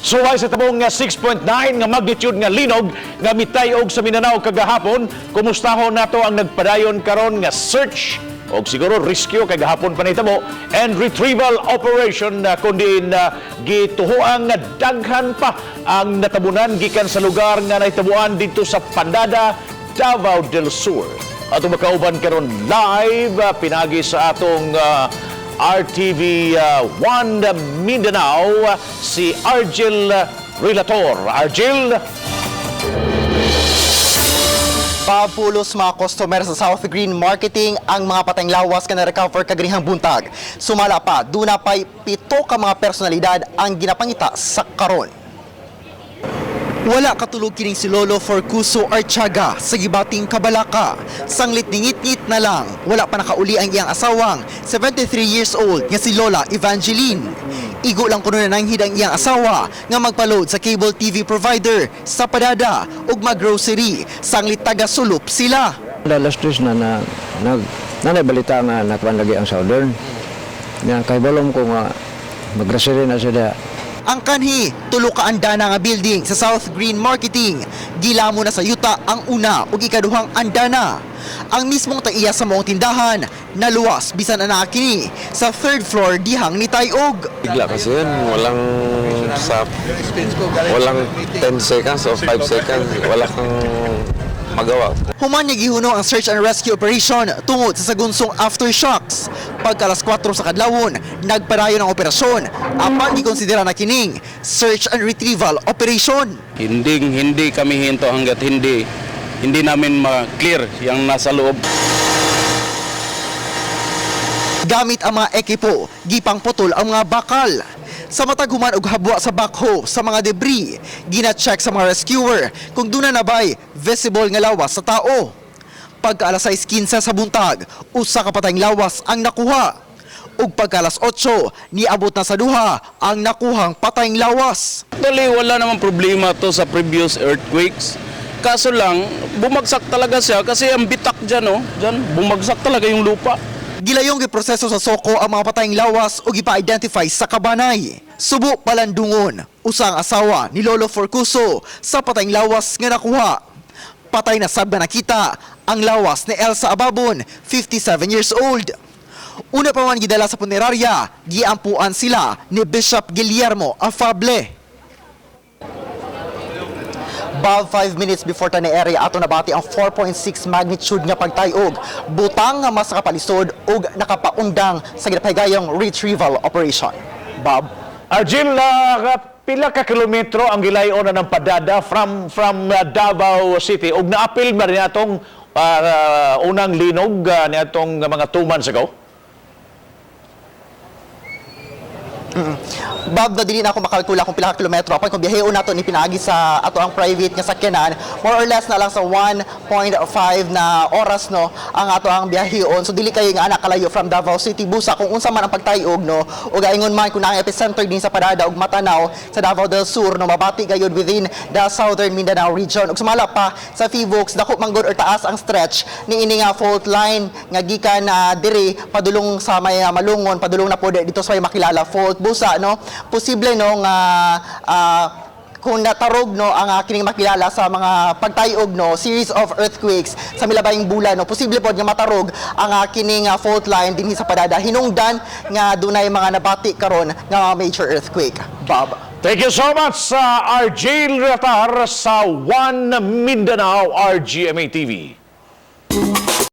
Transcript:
Suway sa tabong nga 6.9 nga magnitude nga linog nga mitayog sa Mindanao kagahapon, kumustahon nato ang nagpadayon karon nga search og siguro rescue, kay gahapon pa nahitabo, and retrieval operation na kundi na gituhoang nga daghan pa ang natabunan gikan sa lugar nga nahitabuan didto sa Pandada, Davao del Sur. Atong makauban karon live pinagi sa atong RTV 1 Mindanao, si Argel Relator. Argel? Papulos mga customer sa South Green Marketing ang mga patayng lawas ka na-recover kaganihang buntag. Sumala pa, duna pa'y 7 ka mga personalidad ang ginapangita sa karon. Wala katulog kining si Lolo Forcuso Archaga sa gibating kabalaka. Sanglit ningit-ngit na lang, wala pa nakauli ang iyang asawang 73 years old nga si Lola Evangeline. Igo lang kuno na nanghid ang iyang asawa nga magpa-load sa cable TV provider sa Padada ug mag-grocery sanglit taga sulop sila. Alas 3 na na nag nanay balita nga nakuan lagi ang Southern. Nya kay balom ko nga maggrocery na siya. Ang kanhi, tulo ka andana nga building sa South Green Marketing. Gilamo na sa yuta ang una ug ikaduhang andana. Ang mismong taiya sa maong tindahan, naluwas bisan ana kini sa third floor dihang ni Tayog. Bigla kasi yun, walang sa walang 10 seconds or 5 seconds, wala kang magawa. Human niya gihuno ang search and rescue operation tungod sa sagunsong aftershocks. Pagka alas 4 sa kadlawon, nagpadayon ang operasyon apan gikonsidera na kining search and retrieval operation. Hindi hindi kami hinto hanggat hindi hindi namin ma-clear yung nasa loob. Gamit ang mga ekipo, gipang putol ang mga bakal. Sa matag human og habwa sa backhoe sa mga debris, gina-check sa mga rescuer kung duna na ba'y visible nga lawas sa tao. Pagka alas 6:15 sa buntag, usa ka patayng lawas ang nakuha. Ug pagka alas 8, niabot na sa 2 ang nakuhang patayng lawas. Actually, wala namang problema to sa previous earthquakes. Kaso lang, bumagsak talaga siya kasi ang bitak dyan, oh. Dyan, bumagsak talaga yung lupa. Gilayong giproseso sa SOCO ang mga patayng lawas o gipa-identify sa kabanay. Subo palandungon, usang asawa ni Lolo Forcuso sa patayng lawas nga nakuha. Patay na sab nga nakita ang lawas ni Elsa Ababon, 57 years old. Una pa man gidala sa punerarya, giampuan sila ni Bishop Guillermo Afable. Bob, 5 minutes before tani area ato nabati ang 4.6 magnitude nga pagtayog. Butang nga mas nakapalisod ug nakapaundang sa ginapahigayong retrieval operation. Bob. Argel, pila ka kilometro ang gilayon na ng Padada from Davao City ug naapil ba niya atong unang linog niatong mga 2 months ago? Bob, na dili na ako makalkula kung pila ka kilometro. Apan kung biyaheon nato ni pinaagi sa ato ang private nga sakyanan, more or less na lang sa 1.5 na oras, no, ang ato ang biyaheon. So dili kayo nga anak kalayo from Davao City. Busa kung unsa man ang pagtayog, no, ug ingon man kung naa ang epicenter din sa Padada ug matanaw sa Davao del Sur, no, mabati gayud within the Southern Mindanao region. Ug sumala pa sa Phivolcs, dako man gud or taas ang stretch ni ini nga fault line nga gikan na diri padulong sa may Malungon, padulong na pod dito sa may Makilala Fault. Busa, no, posible, no, nga kung natarog, no, ang kining Makilala sa mga pagtayog, no, series of earthquakes sa milabayng bulan, no, posible pod nga matarog ang kining fault line dinhi sa Padada hinungdan nga dunay mga nabati karon nga mga major earthquake, Bob. Thank you so much sa Argel Ratar sa One Mindanao RGMA TV.